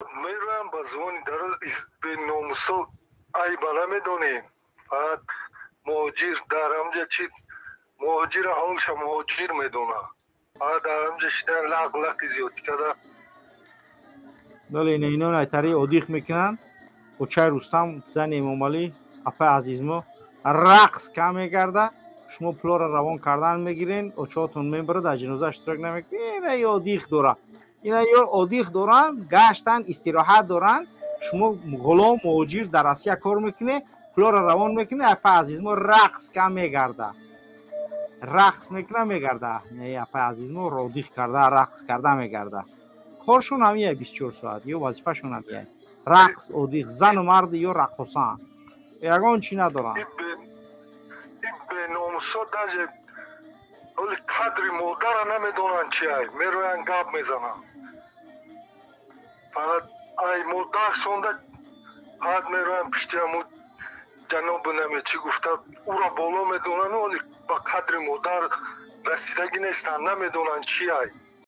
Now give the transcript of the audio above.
Мероям ба зубони дароз, беномусо айба намедонем. Фақат муҳоҷир дар ҳамҷа чи, муҳоҷира ҳолша муҳоҷир медона. Фақат дар ҳамҷа шидан, лақ лақи зиёдӣ када. Бале, ина ино айтари одиқ мекунанд. Очаи Рустам, зани Эмомалӣ, апаи азизмо рақс кам мегарда. Шумо пулоро равон кардан мегирен, очаотон мебарад, дар ҷиноза иштирок намекунед. Ина одиқ дора, ина ё одиқ доранд, гаштан, истироҳат доранд. Шумо ғулом, муҳоҷир, дар Россия кор мекунед, пулоро равон мекунед, апаи азизмо рақс кам мегарда, рақс мекуна, мегарда. Не, апаи азизмо одиқ карда, рақс карда мегарда. Коршон ҳамия 24 соат ё вазифашон ҳамия: рақс, одиқ. Зану марди ё раққосанд, ягон чӣ надоранд. Беномусо даже оли қадри модара намедонанд чи ай. Мероянд, гап мезананд. Фақат ай модар сонда, фақат мероянд пишти ҳаму ҷанобу наме чӣ гуфта, ура боло медонанд, оли ба қадри модар расидагӣ нестанд, намедонанд чи ай.